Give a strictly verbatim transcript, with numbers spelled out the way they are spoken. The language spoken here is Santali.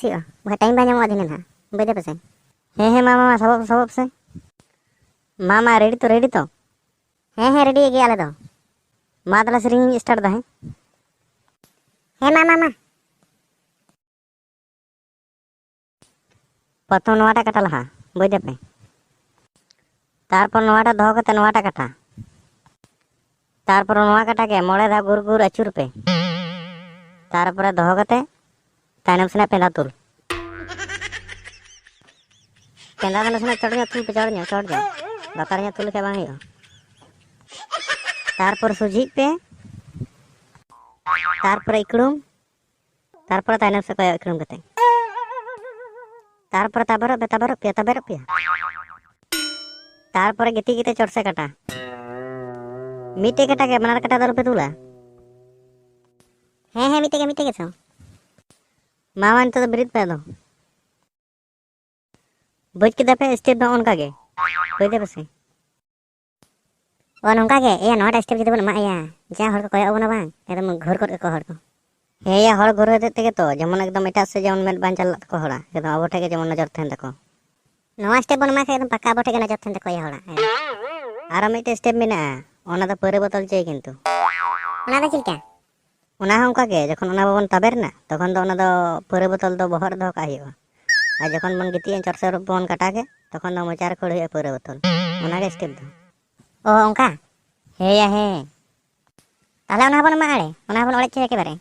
ᱦᱩᱭᱩᱜᱼᱟ, ᱵᱟᱠᱷᱟᱡ ᱴᱟᱭᱤᱢ ᱵᱟᱭ ᱧᱟᱢᱚᱜᱼᱟ ᱫᱷᱤᱱᱟᱹᱱ ᱦᱟᱸᱜ᱾ ᱵᱩᱡᱽ ᱫᱟᱯᱮ ᱥᱮ? ᱦᱮᱸ, ᱦᱮᱸ, ᱢᱟ, ᱢᱟ, ᱢᱟ, ᱥᱟᱵᱚᱜ, ᱥᱟᱵᱚᱜ ᱯᱮ ᱥᱮ᱾ ᱢᱟ, ᱢᱟ, ᱨᱮᱰᱤ ᱛᱚ, ᱨᱮᱰᱤ ᱛᱚ? ᱦᱮᱸ, ᱦᱮᱸ, ᱨᱮᱰᱤ ᱜᱮᱭᱟ ᱟᱞᱮ ᱫᱚ᱾ ᱢᱟ, ᱛᱟᱦᱞᱮ ᱥᱮᱨᱮᱧ ᱤᱧ ᱥᱴᱟᱨᱴ ᱫᱟ, ᱦᱮᱸ? ᱦᱮᱸ, ᱢᱟ, ᱢᱟ, ᱢᱟ᱾ ᱯᱨᱚᱛᱷᱚᱢ ᱱᱚᱣᱟᱴᱟᱜ ᱠᱟᱴᱟ ᱞᱟᱦᱟ, ᱵᱩᱡᱽ ᱫᱟᱯᱮ? ᱛᱟᱨᱯᱚᱨ ᱱᱚᱣᱟᱴᱟᱜ ᱫᱚᱦᱚ ᱠᱟᱛᱮ ᱱᱚᱣᱟᱴᱟᱜ ᱠᱟᱴᱟ᱾ ᱛᱟᱨᱯᱚᱨᱮ ᱱᱚᱣᱟ ᱠᱟᱴᱟ ᱜᱮ ᱢᱚᱬᱮ ᱫᱷᱟᱣ ᱜᱩᱨ ᱜᱩᱨ ᱟᱹᱪᱩᱨ ᱯᱮ᱾ ᱛᱟᱨᱯᱚᱨᱮ ᱫᱚᱦᱚ ᱠᱟᱛᱮ ᱛᱟᱭᱱᱚᱢ ᱥᱮᱱᱟᱜ ᱯᱮᱸᱫᱟ ᱛᱩᱞ᱾ ᱯᱮᱸᱫᱟ ᱫᱚ ᱱᱟᱥᱮᱱᱟᱜ ᱪᱚᱴ ᱧᱚᱜ ᱛᱩᱞ ᱯᱮ, ᱪᱚᱴ ᱧᱚᱜ, ᱪᱚᱴ ᱧᱚᱜ᱾ ᱞᱟᱛᱟᱨ ᱧᱚᱜ ᱛᱩᱞ ᱞᱮᱠᱷᱟᱡ ᱵᱟᱝ ᱦᱩᱭᱩᱜᱼᱟ᱾ ᱛᱟᱨᱯᱚᱨ ᱥᱚᱡᱷᱮᱜ ᱯᱮ᱾ ᱛᱟᱨᱯᱚᱨᱮ ᱤᱠᱲᱩᱢ᱾ ᱛᱟᱨᱯᱚᱨᱮ ᱛᱟᱭᱱᱚᱢ ᱥᱮᱫ ᱠᱚᱭᱚᱜ ᱤᱠᱲᱩᱢ ᱠᱟᱛᱮ᱾ ᱛᱟᱨᱯᱚᱨᱮ ᱛᱟᱵᱮᱨᱚᱜ ᱯᱮ, ᱛᱟᱵᱮᱨᱚᱜ ᱯᱮᱭᱟ, ᱛᱟᱵᱮᱨᱚᱜ ᱯᱮᱭᱟ᱾ ᱛᱟᱨᱯᱚᱨᱮ ᱜᱤᱛᱤᱡ ᱠᱟᱛᱮ ᱪᱚᱴ ᱥᱮᱫ ᱠᱟᱴᱟ᱾ ᱢᱤᱫᱴᱮᱡ ᱠᱟᱴᱟ ᱜᱮ, ᱵᱟᱱᱟᱨ ᱠᱟᱴᱟ ᱫᱚ ᱟᱞᱚᱯᱮ ᱛᱩᱞᱟ᱾ ᱦᱮᱸ, ᱦᱮᱸ, ᱢᱤᱫᱴᱮᱡ ᱜᱮ, ᱢᱤᱫᱴᱮᱡ ᱜᱮ ᱥᱚ᱾ ᱢᱟ, ᱢᱟ, ᱱᱤᱛᱚᱜ ᱫᱚ ᱵᱮᱨᱮᱫ ᱯᱮ ᱟᱫᱚ᱾ ᱵᱩᱡᱽ ᱠᱮᱫᱟ ᱯᱮ, ᱥᱴᱮᱯ ᱫᱚ ᱚᱱᱠᱟ ᱜᱮ᱾ ᱵᱩᱡᱽ ᱫᱟ ᱯᱮ ᱥᱮ? ᱚ, ᱱᱚᱝᱠᱟ ᱜᱮ? ᱮᱭᱟ, ᱱᱚᱣᱟᱴᱟᱜ ᱥᱴᱮᱯ ᱡᱩᱫᱤ ᱵᱚᱱ ᱮᱢᱟᱜ ᱮᱭᱟ, ᱡᱟ ᱦᱚᱲ ᱠᱚ ᱠᱚᱭᱚᱜ ᱟᱵᱚᱱᱟ ᱵᱟᱝ, ᱮᱠᱫᱚᱢ ᱜᱷᱳᱨ ᱜᱚᱫ ᱠᱟᱠᱚ ᱦᱚᱲ ᱠᱚ᱾ ᱦᱮᱸ ᱭᱟ, ᱦᱚᱲ ᱜᱷᱳᱨ ᱦᱚᱛᱮᱡ ᱛᱮᱜᱮ ᱛᱚ, ᱡᱮᱢᱚᱱ ᱮᱠᱫᱚᱢ ᱮᱴᱟᱜ ᱥᱮᱫ ᱡᱮᱢᱚᱱ ᱢᱮᱫ ᱵᱟᱝ ᱪᱟᱞᱟᱜ ᱛᱟᱠᱚ ᱦᱚᱲᱟᱜ, ᱮᱠᱫᱚᱢ ᱟᱵᱚ ᱴᱷᱮᱡ ᱜᱮ ᱡᱮᱢᱚᱱ ᱱᱚᱡᱚᱨ ᱛᱟᱦᱮᱱ ᱛᱟᱠᱚ᱾ ᱱᱚᱣᱟ ᱥᱴᱮᱯ ᱵᱚᱱ ᱮᱢᱟ ᱠᱷᱟᱡ ᱮᱠᱫᱚᱢ ᱯᱟᱠᱟ ᱟᱵᱚ ᱴᱷᱮᱡ ᱜᱮ ᱱᱚᱡᱚᱨ ᱛᱟᱦᱮᱱ ᱛᱟᱠᱚᱣᱟ ᱭᱟ ᱦᱚᱲᱟᱜ᱾ ᱟᱨᱚ ᱢᱤᱫᱴᱮᱡ ᱥᱴᱮᱯ ᱢᱮᱱᱟᱜᱼᱟ, ᱚᱱᱟ ᱫᱚ ᱯᱟᱹᱣᱨᱟᱹ ᱵᱳᱛᱚᱞ ᱪᱟᱹᱭ ᱠᱤᱱᱛᱩ᱾ ᱚᱱᱟ ᱫᱚ ᱪᱮᱫ ᱞᱮᱠᱟ? ᱚᱱᱟ ᱦᱚᱸ ᱚᱱᱠᱟ ᱜᱮ, ᱡᱚᱠᱷᱚᱱ ᱚᱱᱟ ᱵᱟᱵᱚᱱ ᱛᱟᱵᱮᱨ ᱱᱟ, ᱛᱚᱠᱷᱚᱱ ᱫᱚ ᱚᱱᱟ ᱫᱚ ᱯᱟᱹᱣᱨᱟᱹ ᱵᱳᱛᱚᱞ ᱫᱚ ᱵᱚᱦᱚᱜ ᱨᱮ ᱫᱚᱦᱚ ᱠᱟᱜ ᱦᱩᱭᱩᱜᱼᱟ᱾ ᱟᱨ ᱡᱚᱠᱷᱚᱱ ᱵᱚᱱ ᱜᱤᱛᱤᱡ ᱮᱱ ᱪᱚᱴ ᱥᱮᱫ ᱵᱚᱱ ᱠᱟᱴᱟ ᱠᱮᱫ, ᱛᱚᱠᱷᱚᱱ ᱫᱚ ᱢᱚᱪᱟ ᱨᱮ ᱠᱷᱟᱹᱲ ᱦᱩᱭᱩᱜᱼᱟ ᱯᱟᱹᱣᱨᱟᱹ ᱵᱳᱛᱚᱞ᱾ ᱚᱱᱟ ᱜᱮ ᱥᱴᱮᱯ ᱫᱚ᱾ ᱚ, ᱚᱱᱠᱟ? ᱦᱮᱸ ᱭᱟ, ᱦᱮᱸ᱾ ᱛᱟᱦᱞᱮ ᱚᱱᱟ ᱦᱚᱸᱵᱚᱱ ᱮᱢᱟ ᱟᱲᱮ, ᱚᱱᱟ ᱦᱚᱸᱵᱚᱱ ᱚᱲᱮᱡ ᱪᱟᱵᱟᱭᱟ ᱮᱠᱮᱵᱟᱨᱮ᱾